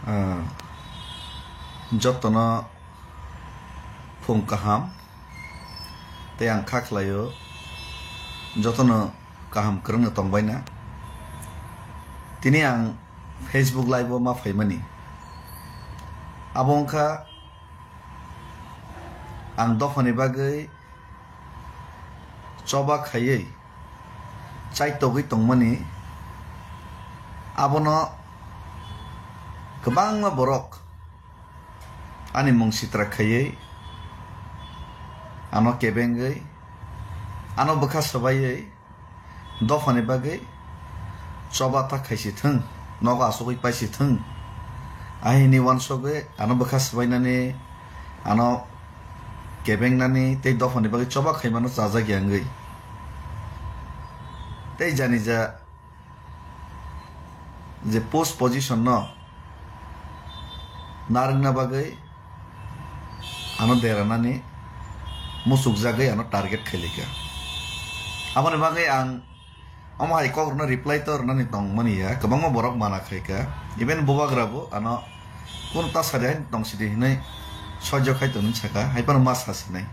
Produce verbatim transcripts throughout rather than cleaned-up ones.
Ah, jotono phung kaham tei ang kha khlaio jotono kaham kwrwngno tongbaina. Tini ang Facebook Live o ma phaimani. Abo wngkha ang dophani bagwi choba khaiwi chaitogwi tongmani, abono kwbangma borok ani mung sitra khaiwi, ano kebengwi, ano bwkha swbaiwi, dophani bagwi choba ta khaisi thung, nogo asugwi paisi thung. Ahini wansugwi ano bwkha swbainani, ano kebengnani tei dophani bagwi choba khaimano chajak ya wngwi. Tei janija je post position no narwkna bagwi ano deranani muchukjagwi ano target khailika. Aboni bagwi ang omo hai kok rwno reply to rwnani tongmani ya, kwbangma borok mana khaika, even bubagra bo ano kunu ta sadi hai tong sidi hinwi soijo khai tongni saka, hai phano ma sasinai.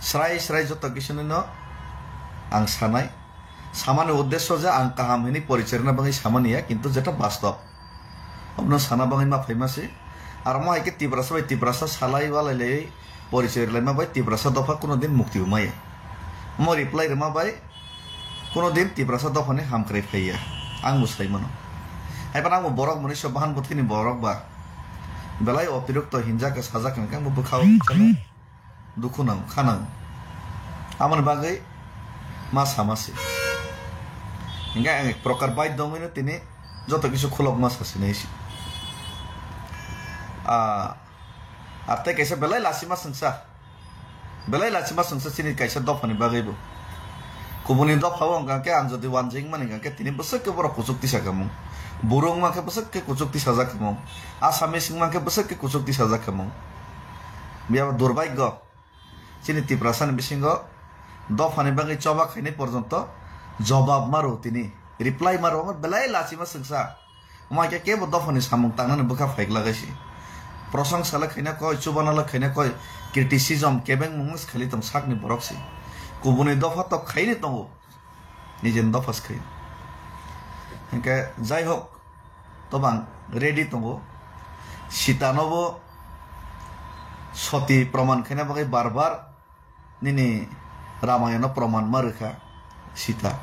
Srai srai joto kisu no ang sanai. Samani uddesyo je ang kaham hinwi porichai rwna bagwi samani ya, kintu jeta bastob. Obono sana bagwi ma phaima se. Aro mo hai khe Tiprasa bai Tiprasa salai walai lai porichai rwlaima bai Tiprasa dopha kuno din mukti bo maya. Omo reply rwma bai kuno din Tiprasa dophani hamkrai phaiya. Ang bo sai mano. Hai phano ang bo borok mwnwi so bahan bwthwini borok ba. Belai otirokto hinjak kha sajak kha hwnkhe ang bo bwkhao. Dukhu nango, kha nango. Aboni bagwi ma sama se. Hinkhe ang ek prokar baidhyo wngwi no tini joto kisu khulokma sasinai se. Ah, ah, tei kaisa belai lachima swngsa. Belai lachima swngsa chini kaisa dophani bagwi bo. Kubuni dopha o wngkha khe ang jodi wanjwi wngmani hwnkha khe tini bwswk khe borok kuchuk tisa khamung. Buru wngma khe bwswk khe kuchuk tisajak khamung. Assamese wngma khe bwswk khe kuchuk tisajak khamung. Biyaba durbhagyo. Chini Tiprasani bisingo dophani bagwi choba khainai porjonto jobab maro tini, reply maro, omo belai lachima swngsa. Omo hai khe kebo dophani samung tangnani bwkha phaikla gai si. Prosongsa le khaina koi, chubana le khaina koi, criticism kebengmung se khali tong sakni borok si. Kubuni dopha tok khaini tongo. Nijeni dopha se khaio. Hinkhe jai hok, tobang ready tongo. Sita no bo soti proman khaina bagwi bar bar nini Ramayana no proman ma rwkha Sita.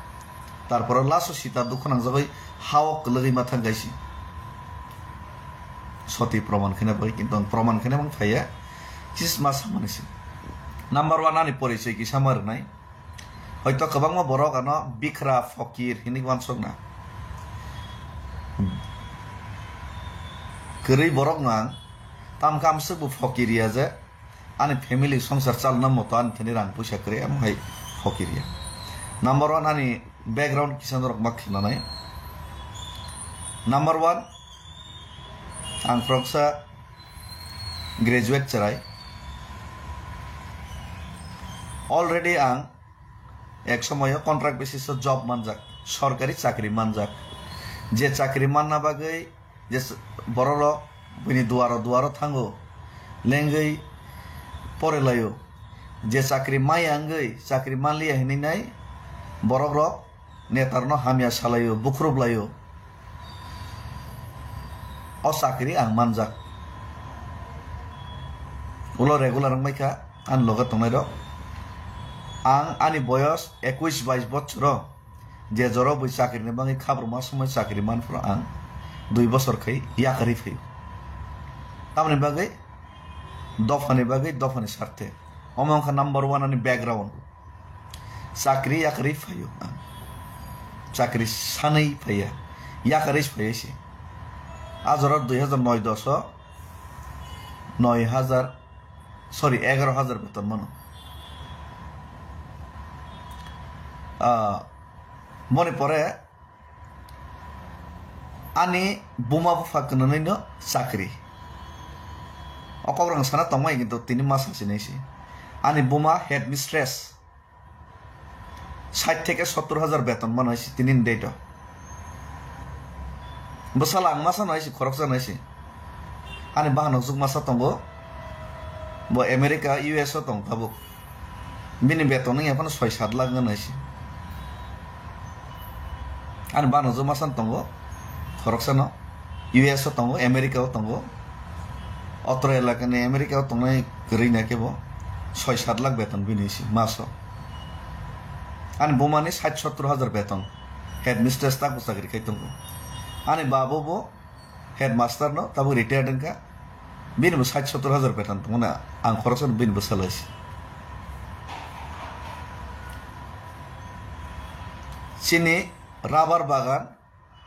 Tarpore last o Sita dukhu nangjagwi ha o kwlwgwi ma thang kaisi. Soti proman khaina bagwi, kintu ang proman khaina mang phaiya. Just ma samani se. Number one ani porichoi kisa ma rwnai. Hoito kwbangma borok ano bikra, fokir hinwi uansukna. Kwrwi borokno ang tamkhe amswk bo fokir ya je ani family songsar chalna moto ani thani rang puisa kwrwi, amo hai fokir ya. Number one ani background kisa norok ma khnanai. Number one, ang khoroksa graduate chwrai. Already ang ek somoyo contract basis o job manjak, sorkari chakri manjak. Je chakri manna bagwi je s-, bororok bini duaro duaro thango, lengwi porelaio. Je chakri maya wngwi chakri manliya hinwi nai borokrok netarno hamya salaio, bukhrup laio. O chakri ang manjak. Ulo regular wngbaikha ani loge tongnairok. Ang ani boyos ekuis bais bochoro je joro bui chakrini bagwi khabruma somoi chakri manphuru ang dui bochor khai yakarwi phaio. Tamoni bagwi dophani bagwi, dophani sarthe. Omo wngkha number one ani background. Chakri yakarwi phaio ang. Chakri sanwi phaiya. Yakarwi phaiya se. A jora dui hajar noi dos o noi hajar, sorry, egaroh hajar beton mano. Ah, moni pore ani buma bupha kwnanwi no chakri. O kok rang sana tongmai kintu tini ma sasinai se. Ani buma headmistress. Sait theke sottor hajar beton mano hai se tini ni date o. Bwsala ang masa no hai si, khoroksa no hai si. Ani bahan hokjwk masa tongo. Bo America, U S o tong tabuk. Bini beton wngya phano soi sat lakh wngya hai si. Ani bahan hokjwk masa no tongo. Khoroksa no. U S o tongo, America o tongo. Otro elaka ni America o tongnai kwrwi na khe bo soi sat lakh beton bini hai si maso. Ani buma ni sait sottor hajar beton. Headmistress tak bo chakri khai tongo. Ani babo bo headmaster no, tabuk retired wngkha. Bini bo sait sottor hajar beton tongmani ang khoroksa no bini bwsala hai si. Chini rubber bagan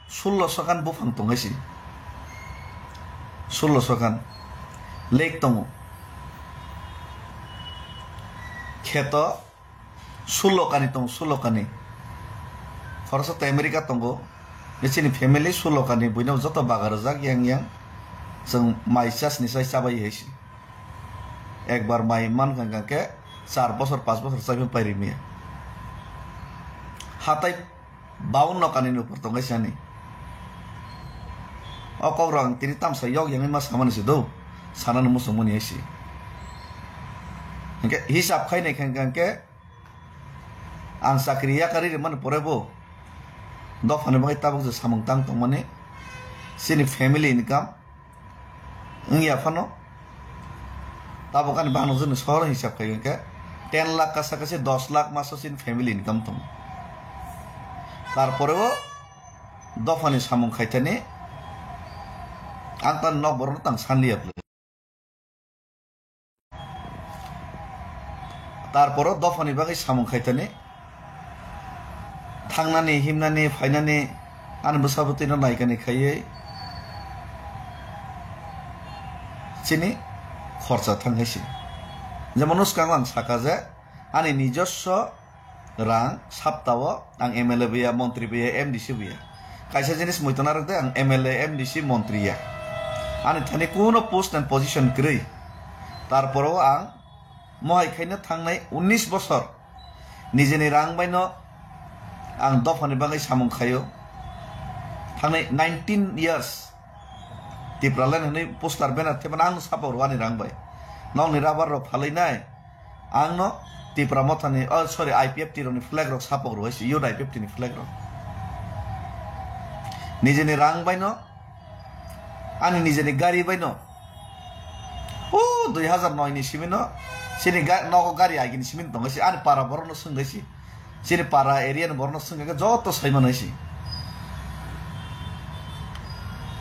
sullo sokan buphang tong hai si. Sullo sokan. Lake tongo. Kheto sullo kani tongo, sullo kani. Khoroksa to America tongo. Bini chini family sullo kani, buino joto baga rwjak yang yang. Chwng mai chasni sai chabai hai si. Ekbar mai mankha hwnkhe char bosor, panch bosor chaiphano pai rimya. Hatai baunno kanini upor tong hai si ani. O kokrok ang tini tamsa yok yangwi ma samani se do, sanani muchungmani hai si. Hwnkhe hisab khainai khe hwnkhe ang chakri yakarwi rwmani pore bo dophani bagwi tabuk je samung tang tongmani chini family income wngya phano, tabuk ani bahanokjwkni sohor hisab khai hwnkhe ten lakh kasa kasi dos lakh maso chini family income tongo. Tarpore o dophani samung khaithani ang tang nok borokno tang sanliya bwlwi. Tarporo dophani bagwi samung khaitani, thangnani, himnani, phainani, ani bwsa bwtwino naikani khaiwi chini khorcha thang hai se. Jemon, swkango ang saka je, ani nijoswo rang saptao ang M L A bo ya, montri bo ya, M D C bo ya. Kaisa jinis muitu narwk de, ang M L A, M D C, montri ya. Ani thani kuno post and position kwrwi. Tarporo ang mohai khaina thangnai unnish bosor nijeni rang baino ang dophani bagwi samung khaio. Thangnai nineteen years Tipraland hwnwi poster banner thepana ang sapa rwani rang bai. Nokni rubber rok phalwi nai. Ang no Tipra Mothani, oh, sorry, I P F T rokni flag rok sapok rwui se, youth I P F T ni flag rok. Nijeni rang bai no, ani nijeni gari bai no. O dui hazar noi ni simi no, chini ga-, nogo gari agini simi no tongo se, ani para borok no swngwi se. Chini para area ni borok no swngwi khe joto sai mano se.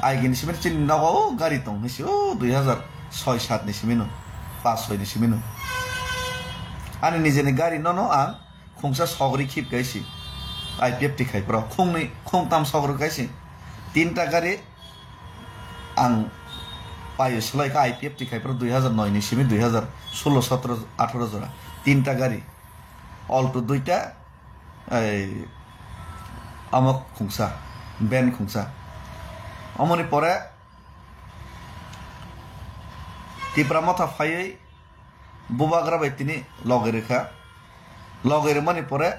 Agini simi no chini nogo o gari tong se, o dui hazar soi sat ni simi no. Pas soi ni simi no. Ani nijeni gari no no ang khungsa sogri khip kaisi. I P F T khai pro khungni khungtam sogri kaisi. Tinta gari ang payo selai kha I P F T khai pro dui hazar noi ni simi dui hazar solo sotro atharo jora. Tinta gari. Alto duita, ei, amok khungsa, ben khungsa. Omoni pore Tipra Motha phaiwi Bubagra bai tini loge rwkha. Loge rwmani pore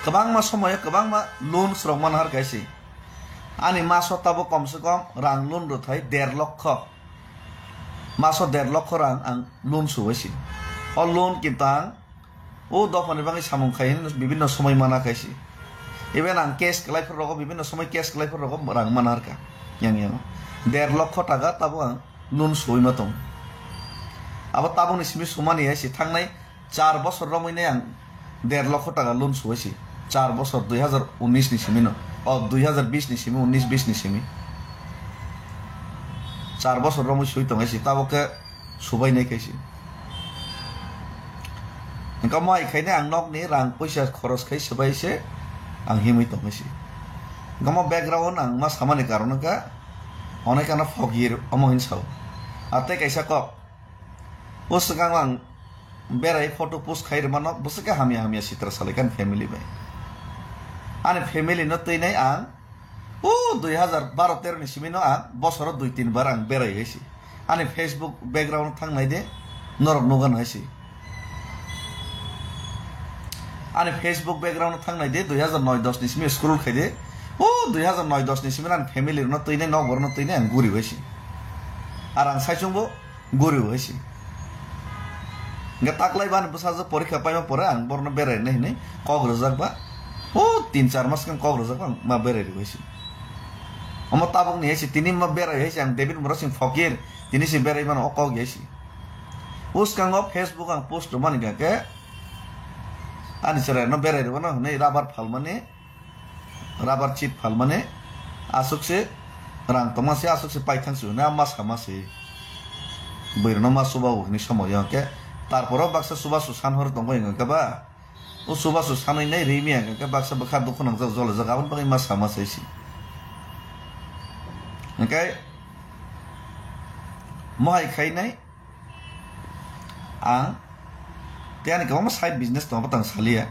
kwbangma somoyo kwbangma loans rok manhar kaisi. Ani maso tabuk komse kom rang loan rwthai der lokho. Maso der lokho rang ang loan suwaisi. O loan kinto ang o dophani bagwi samung khai hwnwi bibinno somoi mana kaisi. Even ang cash kwlai phuru rogo, bibinno somoi cash kwlai phuru rogo rang mana harkha. Yang yang der lokho taka tabuk ang loan suwi ma tong. Abo tabukni simi sumani hai si thangnai char bosor romwi nai ang der lokho taka loan suwi si. Char bosor dui hazar unis ni simi no. O dui hazar bis ni simi, unis bis ni simi. Char bosor romwi sui tong hai si tabuk khe subai nai khai si. Hingke mo ai khaine ang nokni rang puisa khoros khai swbai se ang himwi tongwi se. Hingke mo background ang ma samani karon wngkha, onai kana phok yir omo hin sao. A tei kaisa kok, o swkang ang berai photo post khai rwmano bwswk khe hamya hamya sitra salai kha ani family bai. Ani family no twi nai ang O dui hazar baro tero ni simi no ang bosoro dui tin bar ang berai hai se. Ani Facebook background thang nai de, norok nugan hai se. Ani Facebook background thang nai de, dui hazar noi dos ni simi scroll khai de, O dui hazar noi dos ni simi ani family rokno twinai, nok borokno twinai ang guri bai si. Ar ang saichung bo guri bai si. Hingke taklai bani bwsajwk porikha paima pore ang borokno berai nai hinui kok rwjak ba. O tin char mas khe kok rwjak ba ang ma berai rw bai si. Omo tabuk ni hai si, tini ma berai hai si, ang David Murasing Fokir, tini si berai mano o kok hai si. Bwskango Facebook ang post rwmani hingka khe ani chwrai no berai rwmano hinui rubber phalmani. Rubber chip phalmani aswk se rang tongma se, aswk se paithang se hwnwi ma sama se. Bwrwino ma chuba o hwnwi somoyo hwnkhe, tarporo baksa chubachu san hor tongwi hwnkhe ba, o chubachu sanwi nai rimi hwnkhe baksa bwkha dukhu nangjak jolajak, aboni bagwi ma sama se se. Hwnkhe mohai khainai ang tei ani kwbangma side business tongo, tang saliya.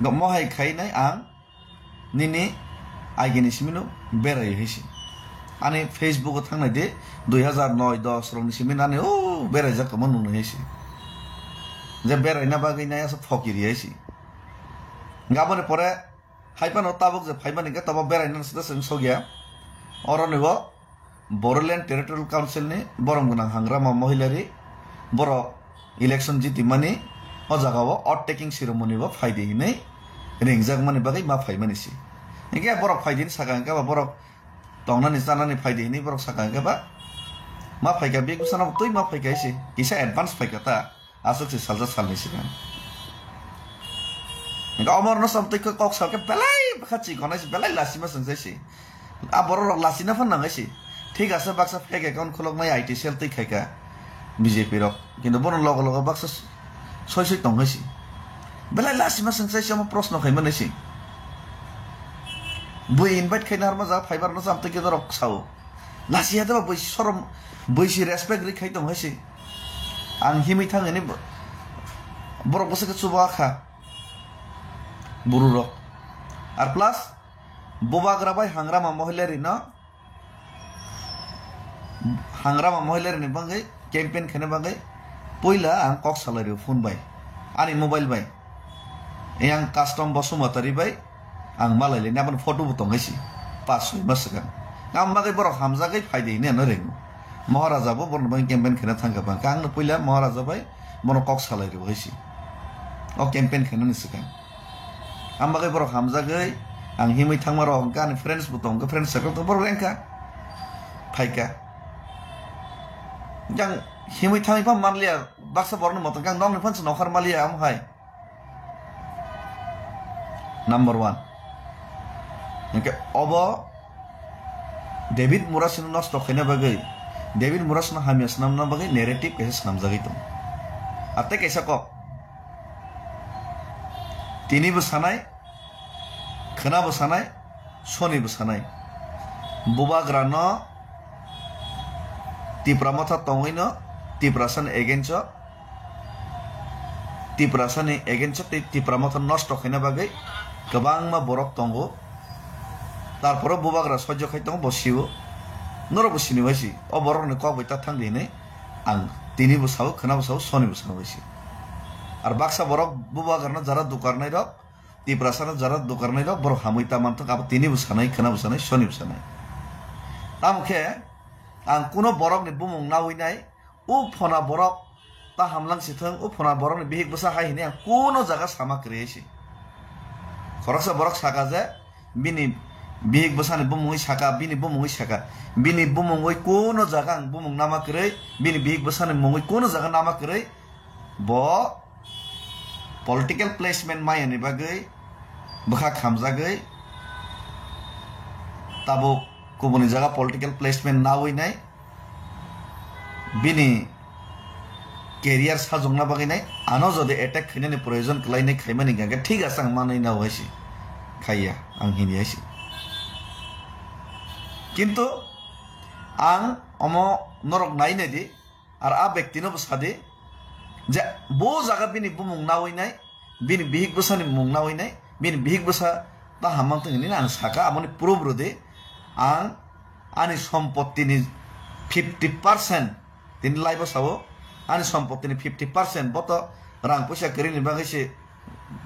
Mohai khainai ang nini agini simino berai hai se. Ani Facebook o thangnai de, dui hazar noi dos rokni simino ani o beraijak tongma nungnai hai se. Je beraina bagwi nai asa fokiri hai se. Gaboni pore hai phano tabuk je phaimani hwnkhe tobo beraina sida chwng sokya. Oroni bo Bodoland Territorial Council ni borom gwnang Hangrama Mohilari borok election jitimani o jagao oath taking ceremony bo phaidi hinwi ringjakmani bagwi ma phaimani se. Hinkhe borok phaidi hinwi saka hinkhe ba borok tongnani chanani phaidi hinwi borok saka hinkhe ba ma phaikha, big bwsano twi ma phaikha se, kisa advance phaikha ta. Aswk se salsa salni swkang. Hingke omorno som twi kok salke belai bwkha chikonai se, belai lasima swngchai se. A borok rok lasina phan nangai se. Thik ase baksa fake account khuloknai I T cell twi khaika B J P rok. Kintu bono logo logo baksa soi soi tongnai se. Belai lasima swngchai se omo proshno khaimani se. Bui invite khaina harma ja phaibar no jam twi khe dorok sao. Lasi ya deba bui sorom, bui si respect ri khai tong hai se. Ang himwi thang hini bo-, borok bwswk khe chuba kha. Buru rok. Ar plus, bubagra bai Hangrama Mohilari no, Hangrama Mohilari ni bagwi campaign khaina bagwi puila ang kok salai rio phone bai, ani mobile bai. Yang custom Basumatari bai ang malai le, aboni photo bo tong hai se, pas soi mas swkang. Ang bagwi borok hamjagwi phai de hini ano rengo. Maharaja bo borok bai campaign khaina thang kha bang kha, ang no puila Maharaja bai bono kok salai rio hai se. O campaign khaina ni swkang. Ang bagwi borok hamjagwi, ang himwi thangma rok hwnkha, ani friends bo tong kha, friend circle tong, borok rengkha, phaikha. Yang himwi thangwi pha manliya, baksa borokni moto khe ang nokni phan se nokhar maliya, amo hai. Number one. Hwnkhe obo David Murasino nosto khaina bagwi, David Murasino hamya swnamna bagwi narrative kaisa swnamjagwi tongo. Ar tei kaisa kok. Tini bo sanai, khwna bo sanai, soni bo sanai. Bubagra no Tipra Motha tongwi no Tiprasa ni against o, Tiprasa ni against o tei Tipra Motha nosto khaina bagwi kwbangma borok tongo. Tarporo Bubagra sojjo khai tongo, bo sio. Norok bo sini bai si. O borok ni kok bai ta thang di hinwi ang tini bo sao, khwna bo sao, soni bo sao bai si. Ar baksa borok Bubagra no jara dukarnai rok, Tiprasa no jara dukarnai rok borok hamwi ta manthok, abo tini bo sanai, khwna bo sanai, soni bo sanai. Tamo khe ang kuno borok ni bumung nawi nai, o phona borok ta hamlang si thung, o phona borok ni bihik bwsa hai hini ang kuno jaga sama kwrwi si. Khoroksa borok saka je bini bihik bwsa ni bumungwi saka, bini bumungwi saka, bini bumungwi kuno jaga ang bumung nama kwrwi, bini bihik bwsa ni mungwi kuno jaga nama kwrwi, bo political placement maya ni bagwi bwkha khamjagwi tabuk kubuni jaga political placement nawi nai bini career sajokna bagwi nai ano jodi attack khainani proyojon kwlainai khaimani hwnkhe thik ase ang manwi nao hai se khaiya ang hini hai se. Kintu ang omo norok nai nai di. Ar a bektino bo sadi je bo jaga bini bumung nawi nai, bini bihik bwsani mung nawi nai, bini bihik bwsa ta hamang tong hinwi ang saka, aboni proof rwdi. Ang ani sompottini fifty percent, tini live o sao, ani sompottini fifty percent bo to rang puisa kwrwini bagwi se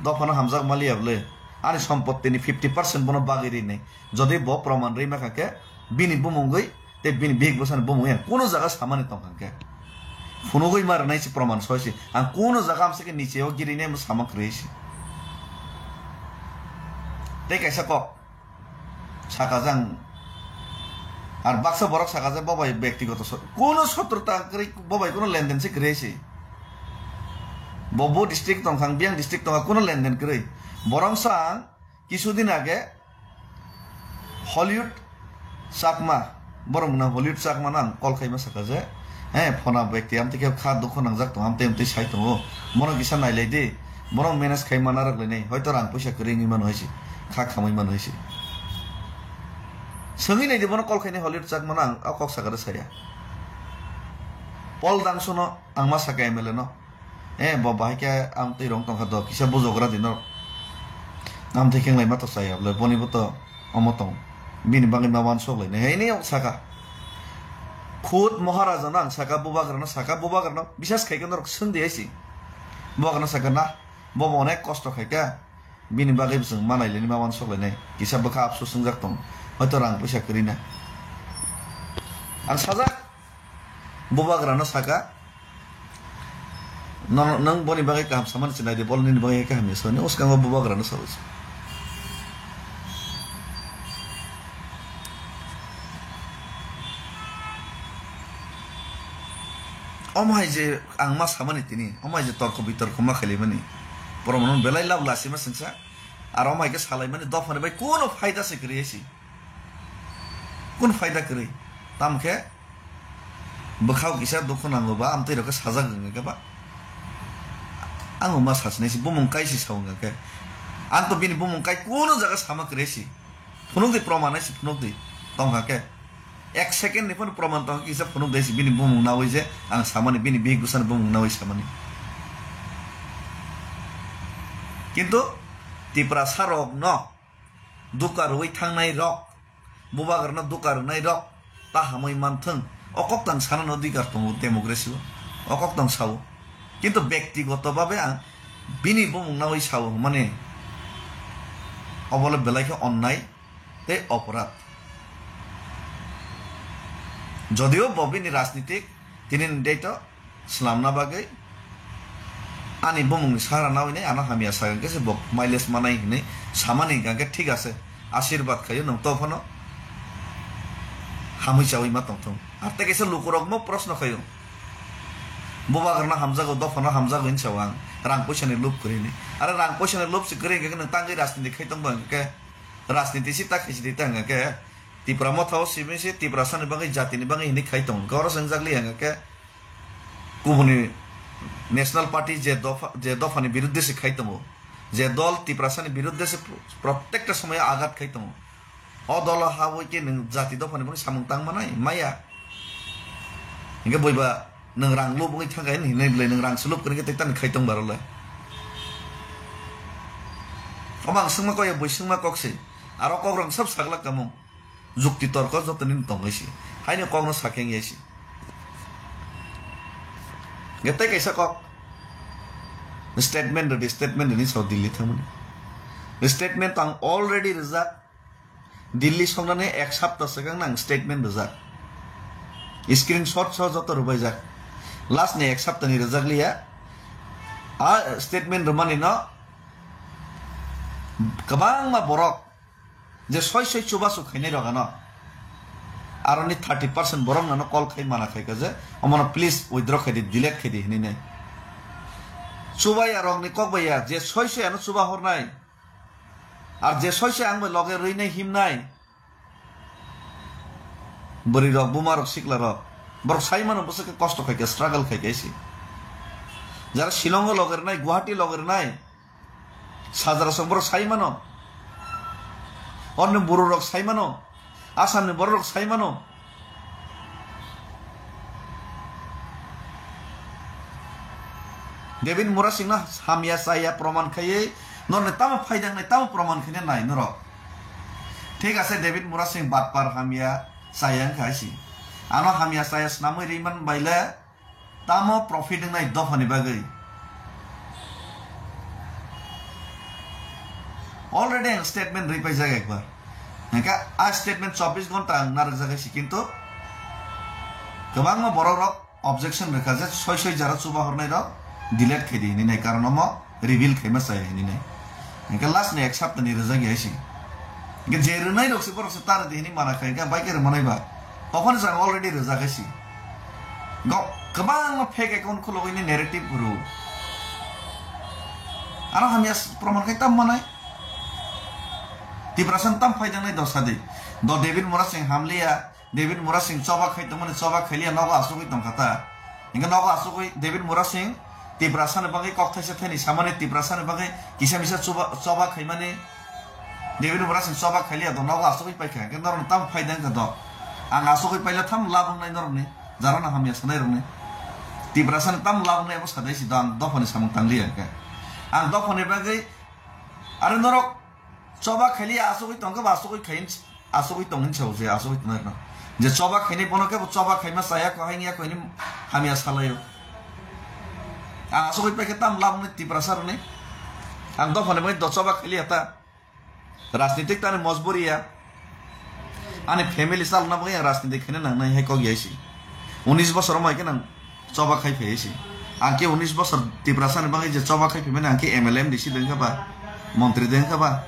dophano hamjak maliya bwle. ani sompottini fifty percent bono bagwi rinai. Jodi bo proman rwi makha khe, bini bumungwi tei bini bihik bwsani bumungwi ang kuno jaga samani tongkha khe, phunugwi ma rwnai se proman soise. Ang kuno jaga amsa khe nicheo girinai mo sama kwrwi se. Tei kaisa kok saka jang. Ar baksa borok saka je bo bai bektigoto so-, kuno sotrota kwrwi, bo bai kuno lenden se kwrwi se. Bo bo district tongkha, ang biyang district tongkha, kuno lenden kwrwi. Borok sa ang kisu din age Hollywood Chakma, borok mwnang Hollywood Chakma no ang call khaima saka je, he, phona bekti amtwi khe kha dukho nangjak tongo, amtwi amtwi sai tongo, bono kisa nailai di, bono manage khai mana rwk lainai, hoito rang puisa kwrwi wngwi mano hai se, kha khamwi mano hai se. Swngwi nai di bono call khainai Hollywood Chakma no ang o kok sakha rw saya. Paul Dangso no ang ma saka M L A no. Eh, bo bahai khe ang twi rong tongkha do, kisa bujogra di norok. Amtwi khenglai ma to chaya bole, boni bo to omo tong. Bini bagwi ma uansuk lai nai. Hai ni saka. Khud Maharaja no ang saka, Bubagra no saka, Bubagra no bisas khai khe norok swng di hai si. Bubagra no saka na, bo bo onek kosto khai kha. Bini bagwi bo chwng ma nai lai ni ma uansuk lai nai. Kisa bwkha apsu swngjak tong. Hoito rang puisa kwrwi na. Ang sajak. Bubagra no saka, "Nono, nwng boni bagwi kaham samani se nai di, bol nini bagwi kaham ya sani." Uskango bubagra no sawi se. Omo hai je ang ma samani tini, omo hai je torko bitorko ma khailaimani, borok no belai lab lasi ma sengsa, aro omo hai khe salaimani dophani bai kuno phaida se kwrwi si. Kun phaida kwrwi? Tamo khe bwkhao kisa dukhu nango ba, amtwi rok khe sajak wngkha khe ba. Ang ma sasinai si bumung kaisi sa wngkha khe. Ang to bini bumung kai kuno jaga sama kwrwi si. Phunuk di, proman hai si phunuk di. Tongkha khe. Ek second ni phano proman tongkha kisa phunuk di si bini bumung nawi je ang samani, bini bihik bwsani bumung nawi samani. Kintu Tiprasa rok no duka rwui thangnai rok, bubagrano duka rwnai rok ta hamwi manthwng, o koktang sanani odhikar tongo democracy o, o koktang sao. Kintu bektigoto babe ang bini bumung nawi sao hwnmani obole belai khe onnai tei oporad. Jodio bo bini rajnitik tini ni date o swnamna bagwi ani bumungni sara nawi nai ano hamya sa hwnkhe se bo mileage manai hinwi samani hwnkhe thik ase, ashirbad khaio nwng to phano hamwi chawi ma tongthung. Ar tei kaisa lukurokno proshno khaio, bubagrano hamjago, dophano hamjago hinwi sao ang, rang puisani lob kwrwi hinwi. Are rang puisani lob se kwrwi hwnkhe nwng tangwi rajniti khai tongba hwnkhe, rajniti se ta khaisidi ta hwnkhe Tipra Motha o simi se Tiprasani bagwi, jatini bagwi hinwi khai tongo hwnkhe oro se wngjakli hwnkhe kubuni National Party je dopha, je dophani biruddhe se khai tongo, je dol Tiprasani biruddhe se pro-, protekta somoyo agat khai tongo, o dolo habwi khe nwng jati dophani bagwi samung tang manai maya. Hwnkhe boiba nwng rang lub wngwi thangkha hinwi belai nwng rang se lub kwrwngkhe tei tani khai tong barolai. Omo ang swngma kok ya, bui swngma kok se. Aro kok rang sab saglak kamung. Jukti torko joto nini tongwi si. Haino kokno sakhe wngya si. Hwnkhe tei kaisa kok. Statement rwdi, statement rwdi sao Delhi thangmani. Statement to ang already rijak. Delhi songnani ek sapta swkang nang statement rijak. Screenshot so joto rwbaijak. Last ni ek sapta ni rijak liya. A statement rwmani no kwbangma borok je soi soi chubachu khainai rok ano, aroni thirty percent borok nano call khai mana khai kha je, omono please withdraw khai di, delete khai di hinwi nai. Chubaiya rokni kok bai ya, je soi soi ano chuba hornai, ar je soi soi ang bai loge rwinai himnai, bwrwi rok, buma rok, sikla rok, borok sai mano bwswk khe kosto khai khe, struggle khai khe se. Jara Shillong o loge rwnai, Guwahati loge rwnai, Sajra song borok sai mano. Orni buru rok sai mano. Asam ni borok rok sai mano. David Murasing no hamya chaya proman khaiwi norni tamo phaidang nai, tamo proman khaina nai norok. Thik ase, David Murasing batpar hamya chaya wngkha si. Ano hamya chaya swnamwi ri man baile. Tamo profit wngnai dophani bagwi? Already ang statement ripai jak ekbar. Hingke a statement chobbish ghonta ang narwk jak si, kintu kwbangma borok rok objection rwkha je soi soi jara chuba hornai rok delete khai di hinwi nai, karon omo reveal khaima chaya hinwi nai. Hingke last ni ek sapta ni rwjak ya si. Hingke je rwnai rok se borok se ta rwdi hinwi mana khai, hingke bai khe rwmanai ba. Tokon jang already rwjak si. Go, kwbangma fake account khulugwi ni narrative rw. Ano hamya s-, proman khai tam manai. Tiprasa tam phai dangnai dosa di. Do David Murasing hamliya, David Murasing choba khai tongmani choba khailiya nogo asugwi tongkha ta. Hingke nogo asugwi David Murasing Tiprasa ni bagwi kok thaisa thani samani Tiprasa ni bagwi kisa misa choba, choba khaimani David Murasing choba khailiya do nogo asugwi paikha. Hingke norok tam phai dangkha do. Ang asugwi paila tham labang nai norokni. Jarana hamya sanai rokni. Tiprasa ni tam labang nai abo sadai si do ang dophani samung tangliya hingke. Ang dophani bagwi Are norok choba khailiya asugwi tongkhe ba asugwi khain, asugwi tongin sao je asugwi tongnai no. Je choba khainai bono khe bo choba khaima chaya ko haini ya ko hini hamya salaio. Ang asugwi paikhe tam labni Tiprasa rwni. Ang dophani bai do choba khailiya ta. Rajnitik tani mojburi ya. Ani family chalna bagwi ang rajniti khaina nangnai hai kok yaisi. Unis bosor wngma khe nang choba khai phai si. Ang khe unis bosor Tiprasa ni bagwi je choba khai phaimani ang khe M L A M D C dengkha ba, montri dengkha ba.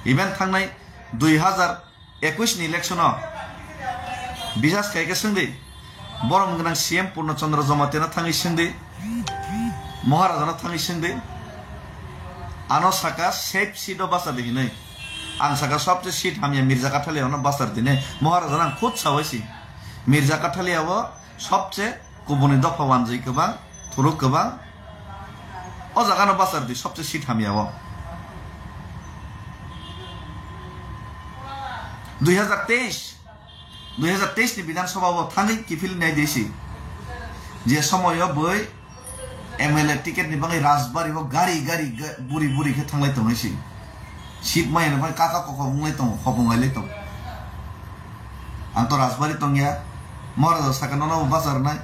Even thangnai dui hazar ekwis ni election o bisas khai khe swngdi. Borom gwnang C M Purno Chandra Jamatia no thangwi singdi, Maharaja no thangwi singdi, ano saka safe seat o bachadi hinwi. Ang saka sobse seat hamya Mirza Kathalia no bachar dinai. Maharaja no ang khud sawai si. Mirza Kathalia o sobse kubuni dopha wanjwi kwbang, thuruk kwbang. O jaga no bachar di sobse seat hamya o. Dui hazar teis Dui hazar teis ni Bidhan Sabha o thangwi kiphil nai desi. Je somoyo boi M L A ticket ni bagwi Rajbari o gari gari ga-, buri buri khe thanglai tongnai si. Seat maya ni bagwi kaka koko wnglai tongo, khopong lai tongo. Ang to Rajbari tongya, Maharaja saka nono bo basa rwnai.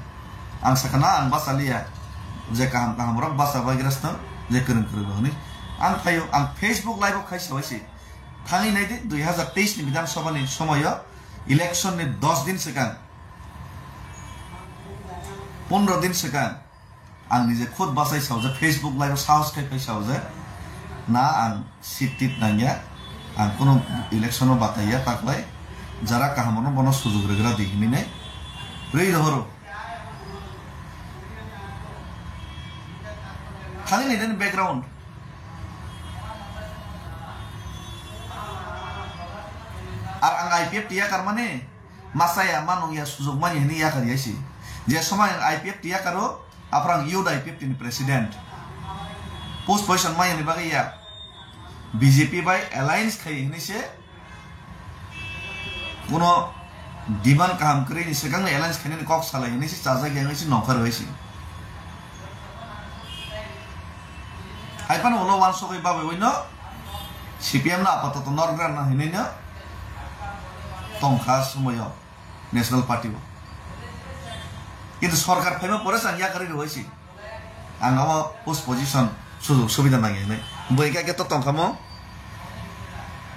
Ang saka na ang basa liya. Je kaham kaham rok basa bai grasno, je kwrwng kwrwng rok ni. Ang phaio, ang Facebook live o khai sabai si. Thangwi nai di, dui hazar teis ni Bidhan Sabha ni somoyo election ni dos din swkang, pondro din swkang, ang nije khud bachai saojak, Facebook live o sahos khai phai saojak, na ang seat tit nangya, ang kunu election o bataiya, taklai jara kaham no bono sujug rwgra di hinwi nai rwi rohoro. Thangwi nai di background. Ar ang I P F T yakar mani, masaya manung ya sujug mani hini yakar yaisi. Je somai ang I P F T yakaro, aphra ang youth I P F T ni president. Post position maya ni bagwi ya. B J P bai alliance khai hini se, kuno demand kaham kwrwi ni swkang ni alliance khainani kok salai hinwi se chajak ya hinwi se nongkhor bai se. Hai phano ulo wansugwi bagwi uino C P M no apatoto norok rana hinwi no tongkha somoyo National Party o. Kintu sorkar phaima pore se ang yakarwi rwbai se. Ang abo post position sujug subida nangya hinwi. Bui khe to tongkha mo.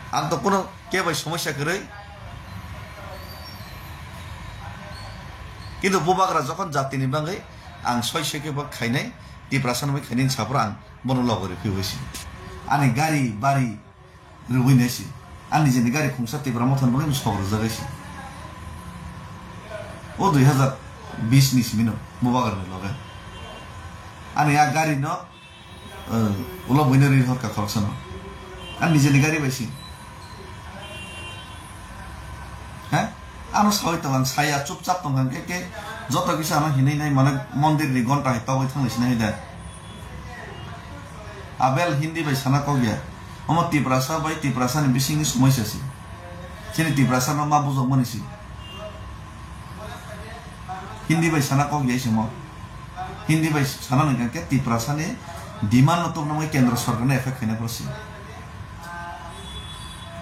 Ang to kuno kebo somosya kwrwi. Kintu bubagra jokhon jatini bagwi ang soi soi khe bo khainai, Tiprasa ni bagwi khainai hinwi saphuru ang bono logo rw phibai se. Ani gari bari rwui nai se. Ani nijeni gari khungsa Tipra Motha ni bagwi sok rwjak bai se. O dui hazar bis ni simi no bubagra ni loge. Ani a gari no, eh, ulo buino ri horka khoroksa no. Ani nijeni gari bai se. He? Ano sawi tong ang saya chupchap tong ang ke ke joto kisa ano hinui nai mane mondir ni gonta hai togwi thang sinai da. Abel Hindi bai sana kok ya. Omo Tiprasa bai Tiprasa ni bising ni somoisa si. Chini Tiprasa no ma bujok mani si. Hindi bai sana kok ya simo. Hindi bai sana nang ke Tiprasa ni demand no tong nang kendra sorkar ni effect khaina poro si.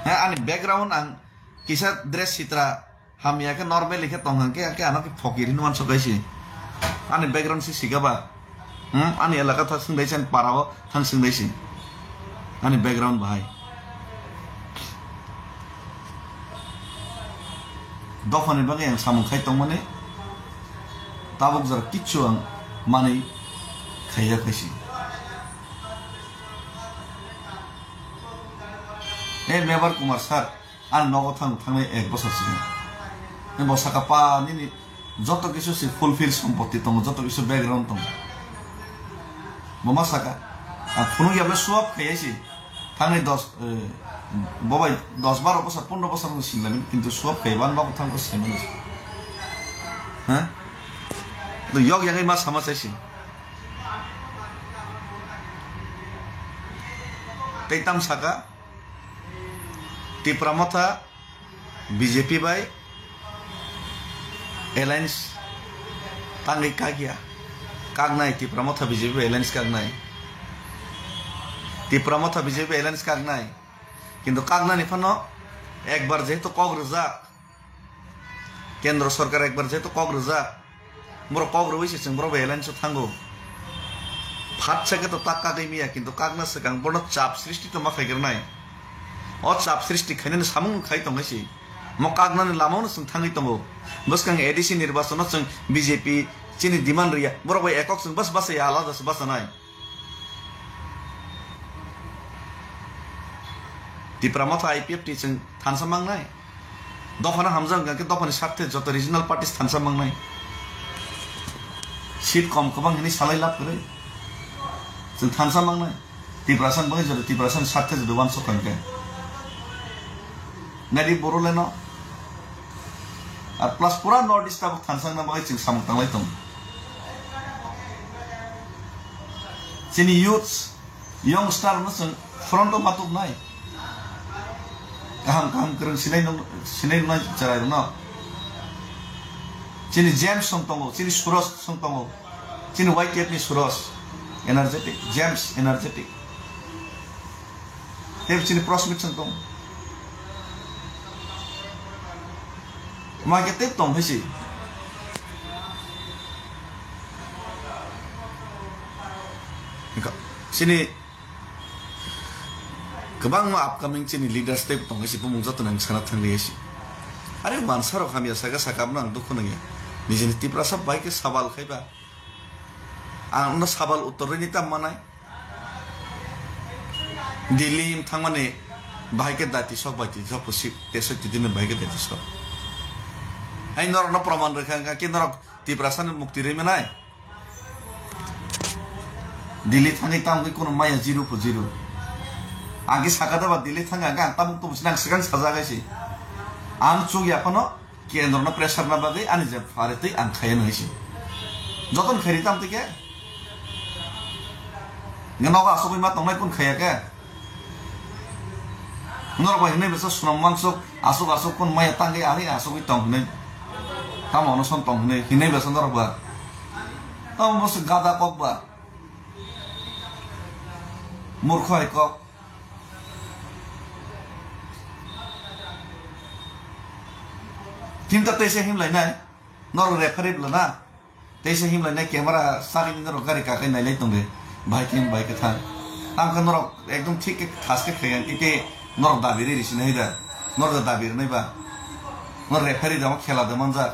He, ani background ang kisa dress sitra hamya khe normal khe tong hang khe, khe ano khe phokir hinwi uansuk kai si. Ani background si siga ba? Hmm? Ani elaka thang sing dai si, ani para o thang sing dai si. Ani background bahai. Dophani bagwi ang samung khai tongmani, tabuk jora kichu ang manwi khaiya khaisi. E Mebar Kumar sir, ani nogo thang thangnai ek bosor sini. Bo saka pa nini joto kisu si fulfill sompoti tongo, joto kisu background tongo. Bo ma saka, ang phunuk ya ble swap khaiya si. Thangni dos, eh, bobai dos baro bosor, pondro bosor no sinlamin, kintu swap khaiya ban babu thang ko sinlamin. Ha? To yok yangwi ma sama sai si. Tei tam saka, Tipra Motha B J P bai alliance tangwi kakya. Kaknai, Tipra Motha B J P bai alliance kaknai. Tipra Motha B J P bai alliance kaknai. Kintu kaknani phano ekbar jehetu kok rwjak, Kendro sorkar ekbar jehetu kok rwjak, borok kok rwui se chwng borok bai alliance o thango. Phat se khe to tak kagwi miya, kintu kakna swkang bono chap srishti to ma khaigwrnai. O chap srishti khainani samung khai tongwi se. Mo kaknani lama-o no chwng thangwi tongo. Bwskang A D C nirbachon o chwng B J P chini demand rwya. Borok bai ekok chwng bas basa ya, alada se basa nai. Tipra Motha I P F T chwng thansa mangnai. Dophano hamjak wngkha khe dophani sarthe joto regional parties thansa mangnai. Seat kom kwbang hinwi salai lab kwrwi. Chwng thansa mangnai. Tiprasa ni bagwi joto Tiprasa ni sarthe joto uansuk kha hwnkhe. Nadi Boroleno. Ar plus pura North East tabuk thansa wngna bagwi chwng samung tanglai tongo. Chini youths, youngster no chwng front o ma tubnai. Kaham kaham kwrwng sinai nung-, sinai nungnai chwrairokno. Chini James song tongo, chini Suros song tongo, chini Y T F ni Suros, energetic, James energetic. Tei chini Prosmit song tongo. Ma khe tei tong hai si. Wngkha, chini kwbangma upcoming chini leaders tei tong hai si, bumung joto nang sana thang ri hai si. Are mansa rok hamya saka saka abno ang dukhu nangya. Nijini Tiprasa bai khe sabal khai ba. Ang no sabal uttor rini tam manai. Delhi thangmani bahai khe dati sok bai ti sok, si te sok ti dini bahai khe dati sok. Hai norok no proman rwkha wngkha khe norok Tiprasa ni mukti rwi manai. Delhi thangwi tamo khe kono maya zero po zero. Ang khe saka da ba Delhi thangwi ang khe ang tabuk tubu sinang swkang sajak hai si. Ang chuk ya phano Kendro no pressure na bagwi ani je phare twi ang khaya nai si. Joton khairi tam twi khe. Nge nogo asugwi ma tongnai kun khaya khe. Norok bai hinui besa sunom wansuk asuk asuk kun maya tangwi ari asugwi tong hinui. Tamo ono son tong hinui, hinui besa norok ba. Tamo bose gada kok ba. Murkho hai kok. Tinta teisa himlai nai. Norok referee bwla na. Teisa himlai nai camera sagini norok gari kakai nailai tongde. Bahai khe bahai khe thang. Tamo khe norok ekdom thik khe thas khe khaiyan khe norok dabi ri risi nai da. Norok da dabi rinai ba. Norok referee da khela da manjak.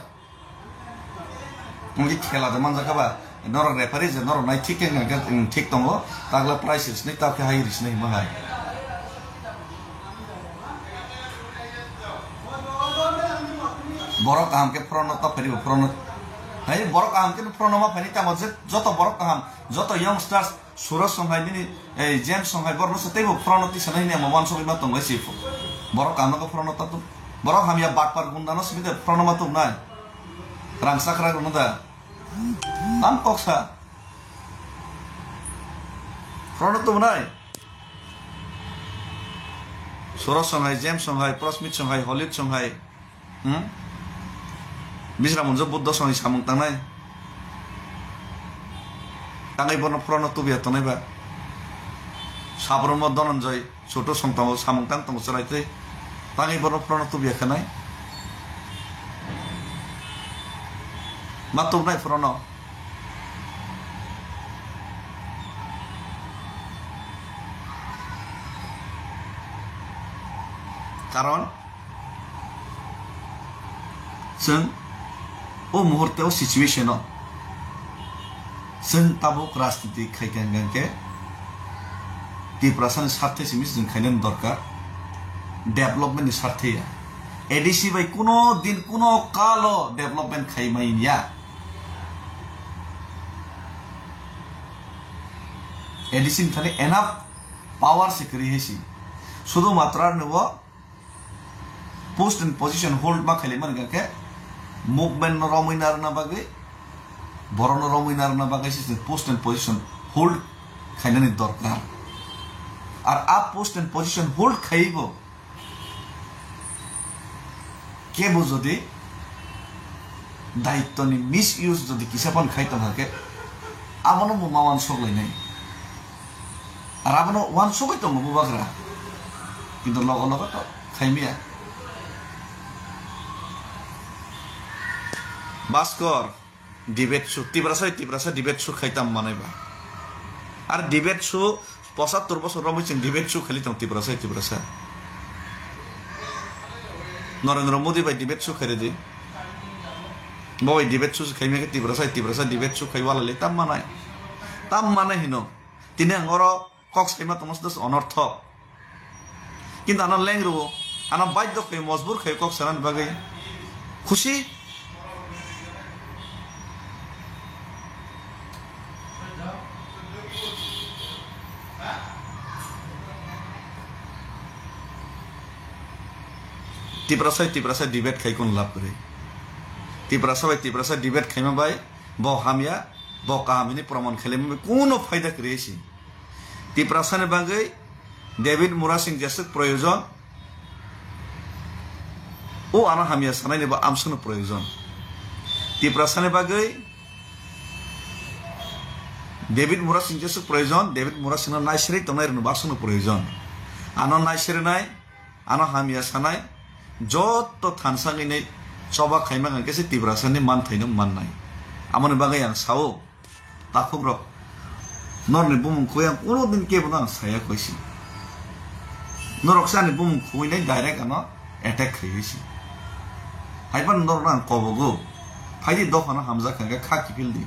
Wngkhe khela de manjakha ba, norok referee je norok nai thik khe hwnkha khe, wng, thik tongo, takla prize risini, takhe hai risini hwnma hai. Borok kaham khe phorono ta pharibo, phorono, hai, borok kaham khe phorono ma phani tamo je joto borok kaham, joto youngsters, Suraj song hai bini, ei, James song hai borokno se teibo phorono tisa nai hwnwi ama wansugwi ma tongo se borok kaham khe phorono ta tu, borok hamya batpar gunda no simi de phorono ma tongnai. Rang sakra rwno da. Tam kok sa. Phorono tubunai. Suraj song hai, James song hai, Prosmit song hai, Holid song hai. Hmm? Bisra munjo Buddha song hai samung tangnai. Tangai bono phorono tubiya tongnai ba. Sabromo Dhananjay. Soto song tongo, samung tang tongo chwrai twi. Tangwi bono phorono tubiya khanai. Ma tubnai phorono. Karon chwng o muhurte o situation o chwng tabuk rajniti khaikha hwnkhe Tiprasani sarthe simi chwng khainani dorkar, development ni sarthe ya. A D C bai kuno din kuno kalo development khaimani ya. A D C ni thani enough power se kwrwi hai si. Sudu matra ni o post and position hold ma khailai mani khe movement no romwi narwkna bagwi, borok no romwi narwkna bagwi se chwng post and position hold khainani dorkar. Ar a post and position hold khaiwi bo kebo jodi daitwni misuse jodi kisa phano khai tongkha khe, abono bo ma uansuk lainai. Ar abono uansugwi tongo bubagra, kintu logo logo to khaimya. Baskor, debate su, Tiprasa, Tiprasa debate su khai tam manai ba. Ar debate su, pochattor bosor romwi chwng debate su khaili tong Tiprasa, Tiprasa. Narendra Modi bai debate su khairidi. Bo bai debate su khaimya khe Tiprasa, Tiprasa debate su khai wala le tam manai. Tam manai hino. Tini ang oro kok saima tongma se dos onorthok. Kintu ano leng rwo, ano baidhyo khayo, mojbur khayo kok sanani bagwi. Khusi. Tiprasa bai Tiprasa debate khai kun lab kwrwi. Tiprasa bai Tiprasa debate khaima bai bo hamya, bo kaham hini proman khailai bai kuno phaida kwrwi si. Tiprasani bagwi David Murasing jeswk proyojon, o ano hamya sanaini bo amsano proyojon. Tiprasani bagwi David Murasing jeswk proyojon, David Murasingno naisirwi tongnai rwno bo aswkno proyojon. Ano naisirwnai, ano hamya sanai, joto thansa wngwi choba khaima hwnkhe se Tiprasani manthaino mannai. Amoni bagwi ang sao. Takhukrok, norokni bumung khoi ang kuno din kebono ang saya koisi. Norok se ani bumung khoi nai direct ano attack khai si. Haiphano norokno ang kobogo. Phaidi dophano hamjak kha khe kha kiphil di.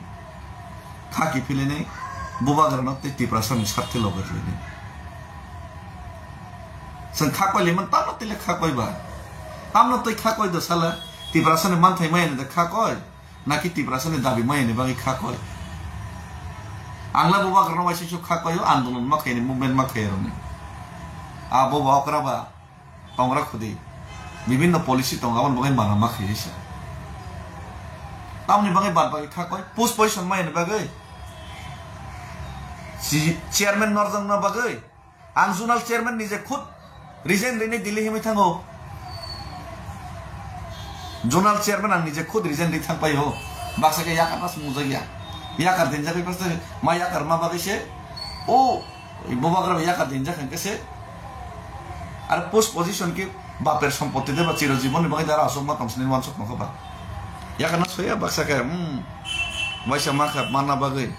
Kha kiphilini bubagrano tei Tiprasani sarthe logar lini. Chwng kha koi liman tamno tile kha koi ba. Tamno tei kha koi do sala Tiprasani manthai maya ni da kha koi. Naki Tiprasani dabi maya ni bagwi kha koi? Ang le bubagrano waisa su kha koi o, andolon ma khaini, movement ma khairokni. A boba okra ba tongra khudi. Bibinno policy tongo, aboni bagwi mana ma khaisi. Tamoni bagwi bad bagwi kha koi? Post position maya ni bagwi? Si-, chairman norjakna bagwi? Ang zonal chairman nije khud resign rini Delhi himwi thango. Zonal chairman ang nije khud resign ri thang paio. Baksa khe yakar na sumujak ya. Yakar dinjak bai baksa ma yakar ma bagwi se. O bubagra bai yakar dinjak hwnkhe se. Ar post position khe baper sompotti de ba chiro jibon ni bagwi dara asok ma tong sini wansok ma kha ba. Yakar na soya baksa khe, hmm. Waisa ma kha manna bagwi.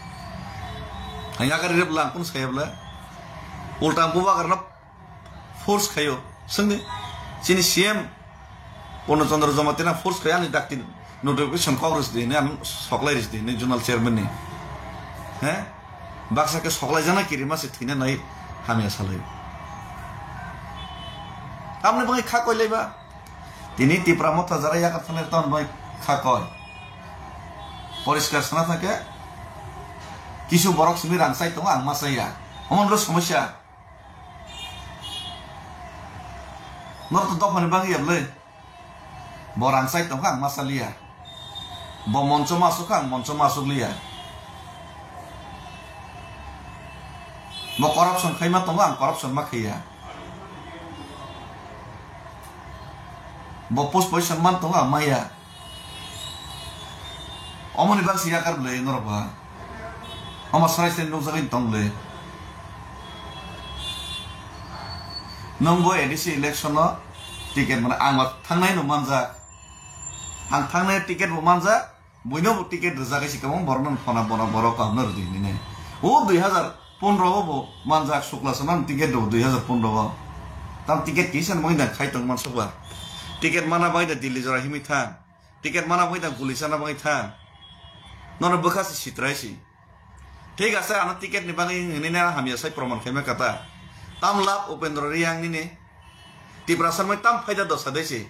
Ang yakar ri bwla ang kun saya bwla. Ulta ang bubagrano force khaio. Swngdi, chini C M Purno Chandra Jamatia force khaio ani dakti notification kok rwsdi hinwi, ano soklai rwsdi hinwi zonal chairman ni. He? Baksa khe soklai jana kirima se thwina nai hamya salai. Tamni bagwi kha koi laiba? Tini Tipra Motha jara yakar thanai tamni bagwi kha koi? Poriskar sana thangkhe kisu borok simi rang chai tongo, ang ma chaya. Omo hwnlo somosya. Norok to dophani bagwi ya bwle. Bo rang chai tongkha ang ma chaliya. Bo moncho ma asuk kha ang moncho ma asuk liya. Bo corruption khai ma tongo ang corruption ma khaiya. Bo post position man tongo ang maya. Omoni bagwi se yakar bwle norok ba. Omo sarai sarai nukjagwi tong bwle. Nwng bo A D C election o ticket mano ang ba thangnai no manjak. Ang thangnai ticket bo manjak. Buino bo ticket rwjak hai se kwbang borok no phona bono borok kaham no rwdi hinwi nai. O dui hazar pondro o bo manjak Sukla Sona ni ticket rw dui hazar pondro o. Tam ticket kisa bagwi da khai tong mansukba. Ticket mana bagwi da Delhi jora himwi thang. Ticket mana bagwi da guli chana bagwi thang. Nono bwkha se sitrai si. Thik ase, ano ticket ni bagwi hinwi na hamya sai proman khaima kata. Tam lab Upendra Reang nini. Tiprasa mai tam phaida dosa dei si.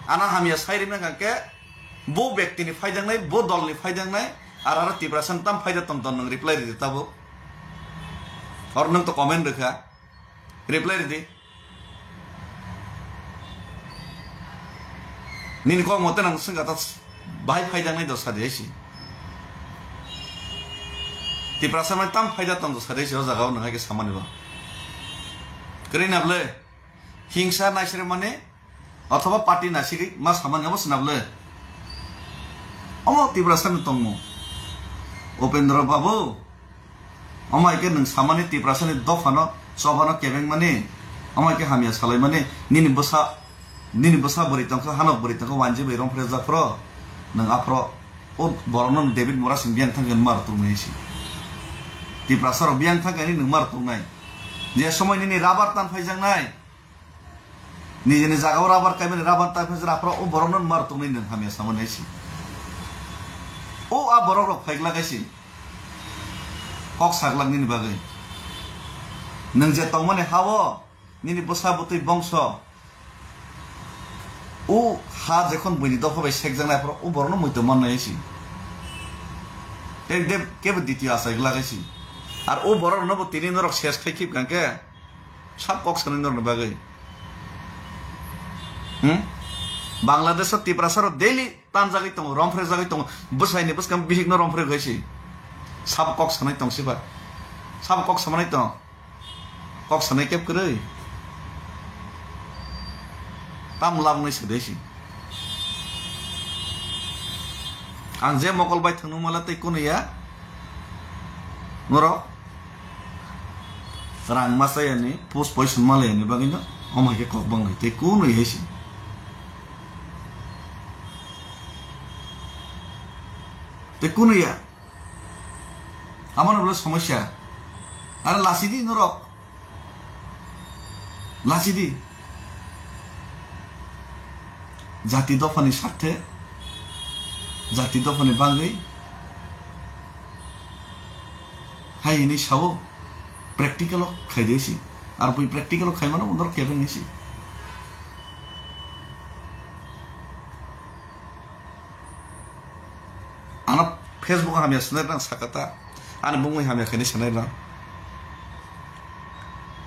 Ano hamya sai rimna kangke bo bekti ni phaidangnai, bo dol ni phaidangnai, ar aro Tiprasa tam phaida tong tong nwng reply ridi tabuk. Or nwng to comment rwkha. Reply ridi. Nini kok mote nang swngkha ta bahai phaidangnai dosa de si. Tiprasa mai tam phaida tong dosa de si o jaga o nang hai khe samani bo. Kwrwi na bwle hingsa naisre mane othoba party naisri ma samani abo sina bwle. Omo Tiprasa ni tongmo. Upendra Babu. Omo hai khe nwng samani Tiprasani dophano, chobano kebengmani, omo hai khe hamya salaimani, nini bwsa, nini bwsa bwrwi tongkha, hanok bwrwi tongkha, wanji bai romphre japhro, nwng aphro, o borokno David Murasing biyang thangkhe nma rwtuknai si. Tiprasarok biyang thangkhe nini nma rwtuknai. Je somoi nini rabar tan phaijaknai, nijini jagao rabar kaimani rabar ta phai jra phra o borokno mar tongni nwng hamya sama nai si. O a borok rok phai glak si. Kok saglak nini bagwi. Nwng je tongmani ha-o nini bwsa bwtwi bongso. O ha jekhon buini dopha bai sekjaknai phra o borokno muitu man nai si. Tei de kebo ditio asai glak si. Ar o borok no bo tini norok ses khai khip kangkhe. Sab kok sanai norokni bagwi. Hmm? Bangladesh o Tiprasa rok daily tanjagwi tongo, romphre jagwi tongo, bwsaini bwskang bihikno romphre gwi si. Sab kok sanai tong siba. Sab kok samanai tong. Kok sanai kep kwrwi. Tam labnai se desi. Ang je mokol bai thwngno mala tei kunu ya. Norok rang masa yani, pus poison mala yani bagwi no, omo hai khe kok bang lai tei kunu ya si. Tei kunu ya. Amo no bole somosya. Are lasi di norok. Lachidi. Jati dophani sarthe, jati dophani bagwi hai hwnwi sao, practical o khai de si. Ar bui practical o khai mano norok kebeng si. Ano Facebook o hamya sanai rang sakata. Ani bumui hamya khaini sanai rang.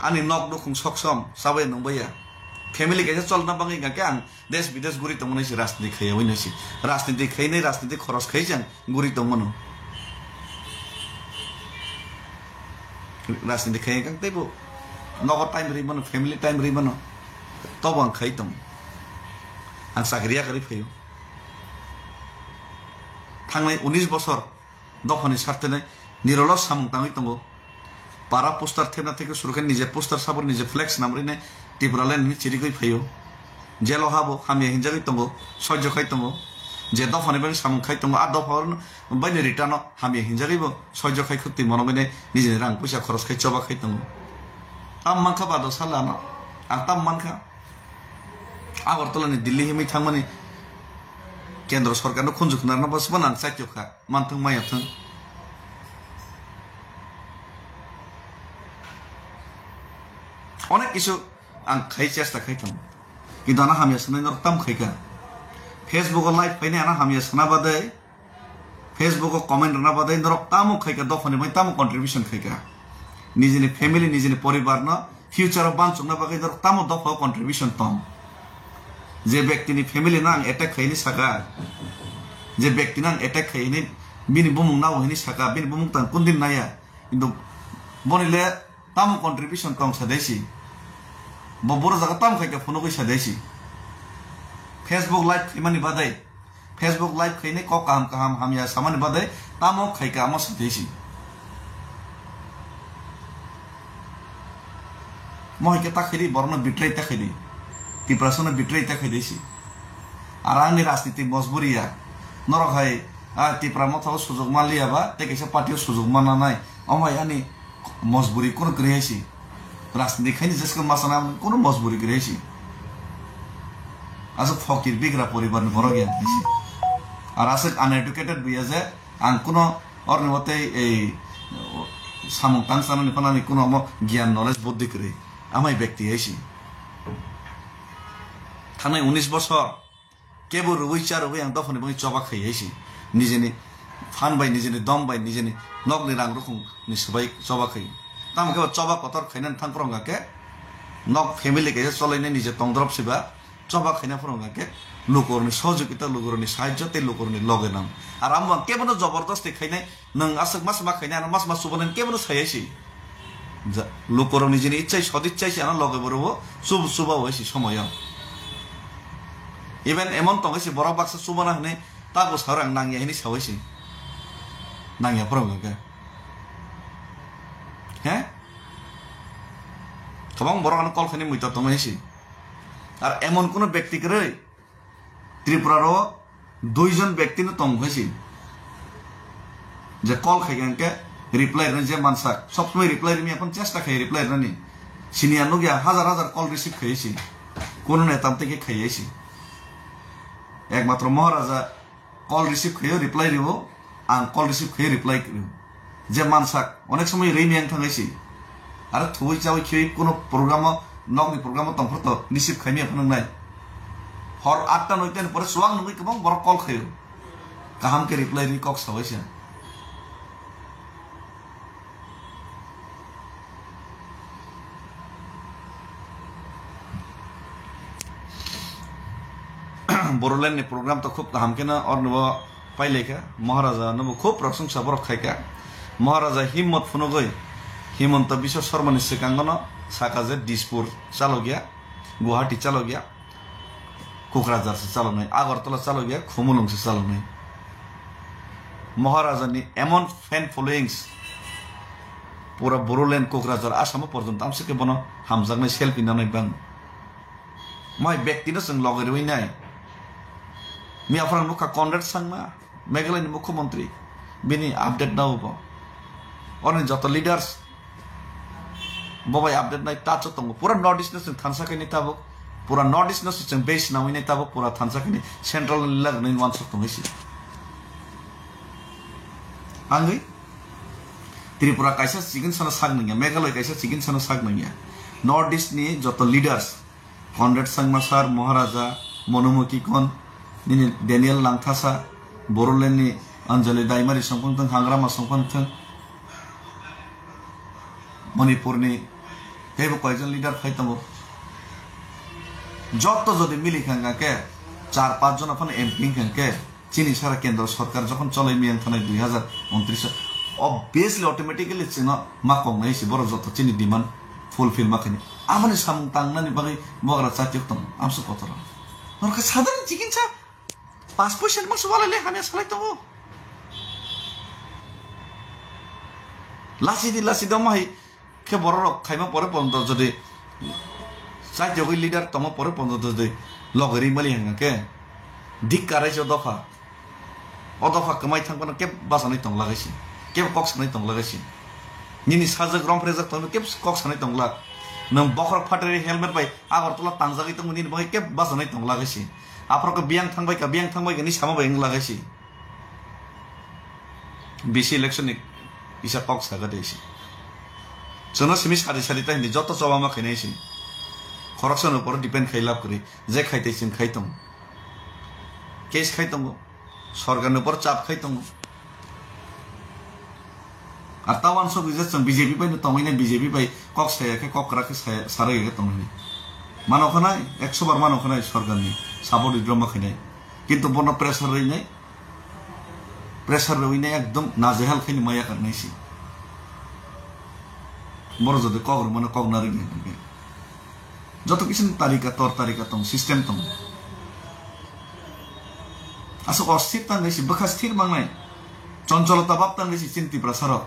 Ani nok nukhung soksom sabai nungbaiya. Family kaisa cholna bagwi hingkha khe ang des bides guri tongmani si rajniti khaiya wino si. Rajniti khainai rajniti khoros khai jang guri tongmano. Rajniti khaiya kang teibo nogo time ri mano, family time ri mano. Tobo ang khai tong. Ang chakri yakarwi phaio. Thangnai unis bosor dophani sartene nirolo samung tangwi tongo. Para poster thepna theke suru khe nije poster sabur nije flex namrine Tipraland ni chirigwi phaio. Jelo habo hamya hinjagwi tongo, soijo khai tongo. Je dophani bagwi samung khai tongo, a dopha baini ritano hamya hinjagwi bo soijo khai khwtwi monogwine nijini rang puisa khoros khai choba khai tongo. Tam mankha bado salano, ang tam mankha. Agartala ni Delhi himwi thangmani kendro sorkar no khunju khwnarna bwswkno ang chaitokha, manthwng maya thwng. Onek kisu ang khai chesta khai thang. Kintu ano hamya sanai norok tam khaika. Facebook o live phainai ano hamya sana badai. Facebook o comment rwna badai norok tamo khaika dophani bai tamo contribution khaika. Nijini family nijini poribar no future o bansukna bagwi norok tamo dopha o contribution tong. Je bekti ni family no ang attack khaini saka, je bekti no ang attack khaini bini bumung nao hini saka, bini bumung tang kundin naya. Kintu boni le tamo contribution tong sa desi. Bo boro jaga tamo khaika phunugwi sa desi. Facebook live khaimani badai. Facebook live khainai kok kaham kaham hamya samani badai tamo khaika amo satwi si. Mo hai khe ta khaidi borokno betray ta khaidi. Tiprasano betray ta khaidi si. Ar ani rajniti mojburi ya. Norok hai a Tipra motha o sujok manliya ba tei kaisa party o sujok manna nai. Omo hai ani mojburi kunu kwrwi hai si. Rajniti khaini jeske masana ang kuno mojburi kwrwi si. Aswk phokir bigra poribar ni borok ya si. Ar aswk uneducated buya je ang kuno orni watei ei samung tang sanani phanani kuno omo gyan knowledge buddhi kwrwi. Amai bekti hai si. Thanai unis bosor kebo rwui cha rwui ang dophani bagwi choba khai hai si. Nijeni phan bai, nijeni dom bai, nijeni nokni rang rukhung ni swbai choba khai. Tamo khe choba kotor khainani thang phwrwng khe nok family kaisa cholainai nije tongdrop siba choba khaina phwrwng khe lukurni sojukita, lukurni sahajyo tei lukurni loge nang. Ar amo ang kebono jobordosti khainai. Nwng aswk mas ma khaina ano mas ma chubanani kebono sai hai si. Ja, lukurokni jini ichai sodi ichai si ano loge borobo chub-, chuba hai si somoyo. Even emon tong hai si borok baksa chubana hwnwi tago sa rang nangya hwnwi sa hai si. Nangya phwrwng khe. He? Kwbang borok ano call khaini muitor tong hai si. Ar emon kuno bekti kwrwi Tripura ro duijon bekti no tong hai si. Je call khai khe reply rwna je mansak, sob somoi reply rwmi, aphano chesta khai reply rwnani. Sini ang nukya hajar hajar call receive khai si. Kuno neta tei khe khai si. Ekmatro Maharaja call receive khaio, reply rwo, ang call receive khaio, reply rwo. Je mansak, onek somoi rwi miyang thangwi si. Aro thuwi chawi khiwi kuno program o, nokni program o tongphuru to receive khaimya phano nai. Hor atta noita ni pore chuwak nungwi kwbang borok call khaio. Kaham khe reply rwi kok sawai se. Bodoland ni program to khub kaham kheno ornibo pailaikha. Maharaja nobo khub prosongsa borok khaikha. Maharaja himmot phunugwi Himanta Biswa Sarma ni swkango no saka je Dispur chalokya, Guwahati chalokya, Kokrajhar se chaloknai, Agartala chalokya, Khumulwng se chaloknai. Maharaja ni emon fan followings pura Bodoland, Kokrajhar, Assam o porjonto amsike bono hamjaknai selfie nanai bang. Mai bekti no chwng logi rwi nai. Miya phwrang nukha Conrad Sangma, Meghalaya ni mukhyamantri, bini update nao bo. Oni joto leaders bo bai update nai touch o tongo. Pura North East no chwng thansa khe ni tabuk, pura North East no chwng base nawi nai tabuk, pura thansa khe ni central ni lag nai wansuk tongwi si. Angwi Tripura kaisa chikon sana sak nangya, Meghalaya kaisa chikon sana sak nangya. North East ni joto leaders Conrad Sangma sir, Maharaja, Monomuki Kon, nini Daniel Langthasa, Bodoland ni Anjali Daimari songphang thang, Hangrama songphang thang, Manipur ni teibo koyekjon leader phai tongo. Jotto jodi mili kha hwnkha khe char panch jona phano M P wngkha khe, chini sara kendro sorkar jokhon cholai miyang thanai dui hazar untris o, obviously, automatically chwngno ma kok nai si borok joto chini demand fulfill ma khaini. Aboni samung tangnani bagwi bogra chatiok tongo, amso kotor. Norok khe sadharni chikinsa pas poisa ni mangsa walai le hamya salai tongo. Lasi di, lasi di, omo hai khe borok rok khaima pore ponto jodi chai jogwi leader tongma pore ponto jodi logeri mali hwnga khe dik karai se dopha. O dopha kwmai thang phano kebo bachanai tong lagai si, kebo kok sanai tong lagai si. Nini sajak romprejak tongno kebo kok sanai tong lak. Nwng bokhorok phatari helmet bai Agartala tangjagwi tongmani nini bagwi kebo bachanai tong lagai si. Aphoro khe biyang thangbai kha, biyang thangbai kha ni sama bai wng lagai si. B C election ni kisa kok saga de si. Chwngno simi sari sari ta hindi joto choba ma khainai si. Khoroksa ni upor depend khai lab kwrwi. Je khai tei chwng khai tong. Case khai tongo. Sorkar ni upor chap khai tongo. Ar ta wansok rijak chwng B J P bai no tongwi nai, B J P bai kok saya khe, kok kwrak khe saya, sarai khe tongwi nai. Mano khanai, ekso bar mano khanai sorkar ni support withdraw ma khainai. Kintu bono pressure rwi nai, pressure rwi nai ekdom najehal khaini maya kak nai si. Boro jodi kok rwmano kok narwi nai. Joto kisa ni tarika, tor tarika tong, system tong. Aswk osthir tang nai si, bwkha sthir mang nai. Choncholota bab tang nai si chini Tiprasa rok.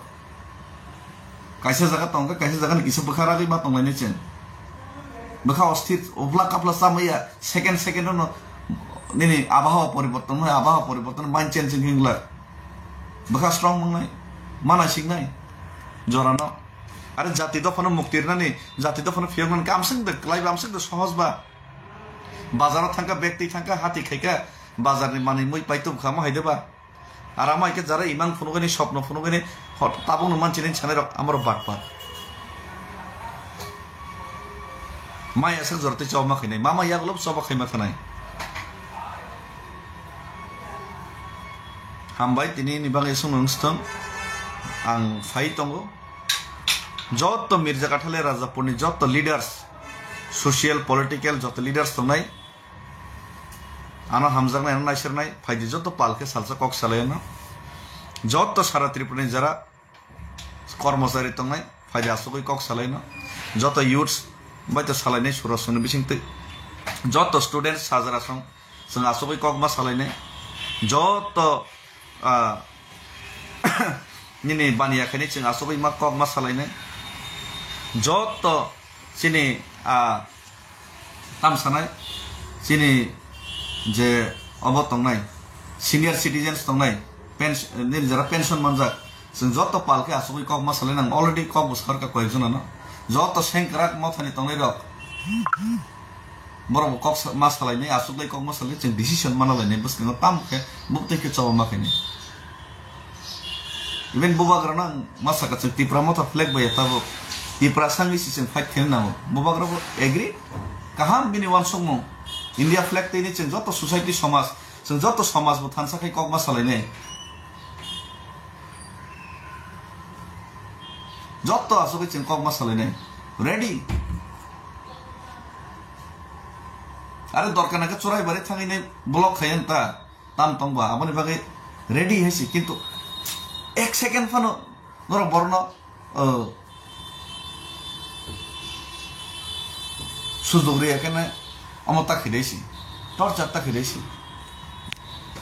Kaisa jaga tong kha, kaisa jaga ni kisa bwkha ragwi ma tong lai nai chen. Bwkha osthir, upla kapla chamaya, second second no nini abhawa poriborton, abhawa poriborton, mind change wng glak. Bwkha strong mang nai, mana sing nai. Jora no. Are jati dophano mukti rwnani, jati dophano phiyoknani kamswk de, kwlaiba amswk de sohoj ba. Bazaro thangkha, bag twi thangkha, hati khaikha, bazarni manwi mui paitubkha, omo hai de ba. Ar amo hai khe jara imang phunugani, sopno phunugani, hot-, tabukno manchini sanai rok, amorok bakpar. Mai aswk jora tei choba ma khainai, mama yagulo choba khaima khanai. Hambai, tini ni bagwi aswkno wngstwng, ang phai tongo. Joto Mirza Kathale Rajapurni joto leaders, social, political joto leaders tongnai, ano hamjaknai, ano naisirnai, phaidi joto pal khe salsa kok salaino. Joto sara Tripurani jara kormochari tongnai, phaidi asugwi kok salaino. Joto youths bai to salainai surasongni bisingtwi. Joto students sajra song, chwng asugwi kok ma salainai. Joto, ah, nini baniya khaini chwng asugwi ma kok ma salainai. Joto chini, ah, tam sanai, chini je obo tongnai, senior citizens tongnai, pens-, nini jara pension manjak, chwng joto pal khe asugwi kok ma salai nang, already kok bo sakha koyek jonano, joto sengkrak mothani tongnai rok, borok bo kok sa-, ma salainai, asugwi kok ma salai, chwng decision mana lainai, bwskango tam khe buktwi khe choba ma khainai. Even bubagrano ang ma saka, chwng Tipra Motha flag bai ya tabuk. Tiprasa wngwi se chwng fight khaina nango. Bubagra bo agree? Kaham bini uansukmung. India flag twi ni chwng joto society somaj, chwng joto somaj bo thansa khai kok ma salainai. Joto asugwi chwng kok ma salainai. Ready? Are dorkar nangkhe churai bari thangwi nai block khai ta. Tam tong ba, aboni bagwi ready hai si, kintu ek second phano norok borokno, uh, sujok riya khe nai, omo ta khilai si, torture ta khilai si.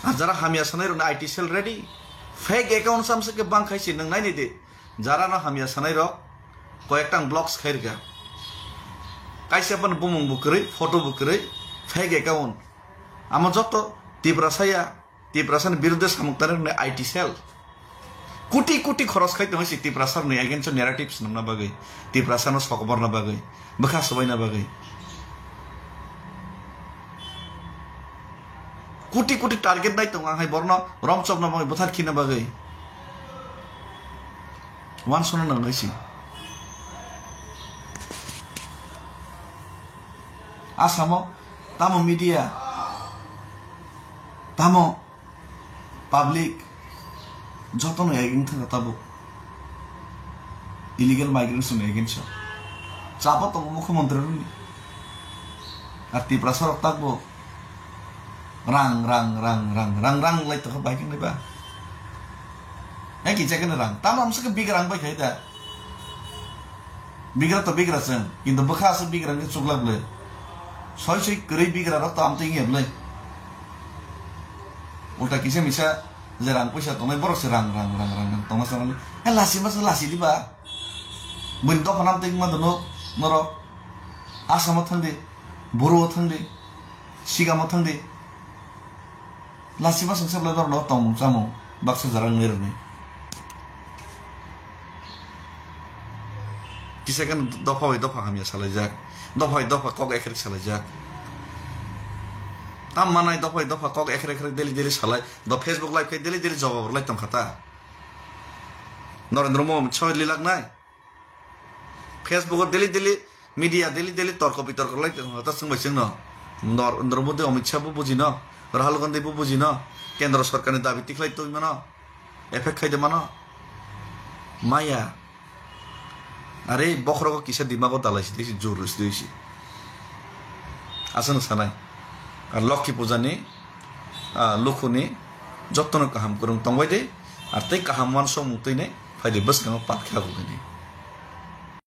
Ar jara hamya sanai rokni I T cell ready, fake account samsa khe bang khai si, nwng nai nai di, jara no hamya sanai rok koyek tang blocks khai rikha, kaisa phano bumung bo kwrwi, photo bo kwrwi, fake account. Amo joto Tiprasa ya, Tiprasa ni biruddhe samung tangnai rokni I T cell. Kuti kuti khoros khai tongo si Tiprasa rokni against o narrative swnamna bagwi, Tiprasa no sokoborna bagwi, bwkha swbaina bagwi. Kuti kuti target nai tongo ang hai borno romchopna bagwi, bwthar khina bagwi. Uansukna nangnai si. Asamo tamo media, tamo public, jotono against thangkha tabuk. Illegal migrants ni against o. Chapa tongo mukhyamantri rokni. Ar Tiprasa rok takbo rang, rang, rang lai tongkha bai khe ba. Hai kisa khe rang. Tamo amsa khe big rang bai khai da. Bigra to bigra chwng, kintu bwkha aswk bigra wngkhe chuklak bwle. Soi soi kwrwi bigra rok to amtwi wngya bwle. Ulta kisa misa je rang puisa tongnai borok se rang, rang, rang, rang, rang tongma sanani. He lasi masa lasi diba. Buini dopha nam tei ma dono norok. Asamo thangdi, Boro o thangdi, Sigamo thangdi. Lasi masing se belai borok no tongmung chamung baksa jora wngwi rwnai. Kisa khe dopha bai dopha hamya salaijak, dopha bai dopha kok ekhrek salaijak. Tam manai dopha bai dopha kok ekhrek ekhrek daily daily salai, do Facebook live khai daily daily jawab rwlai tongkha ta. Narendra Modi soi lilak nai. Facebook o daily daily media daily daily torko bitorko lai tong ta chwng bai chwngno. Nor-, Narendra Modi, Amit Shah bo bujino, Rahul Gandhi bo bujino, kendro sorkarni dabi tikhlai tongmano, effect khaide mano. Maya. Are bokhorogo kisa dimago dalai si, si jur si, si. Aswkno sanai. Ar Lokhi Puja ni, ah, lukhuni jotono kaham kwrwng tongbai de, ar tei kaham uansukmung twi nai phai de bwskango pat khe abo hwnwi.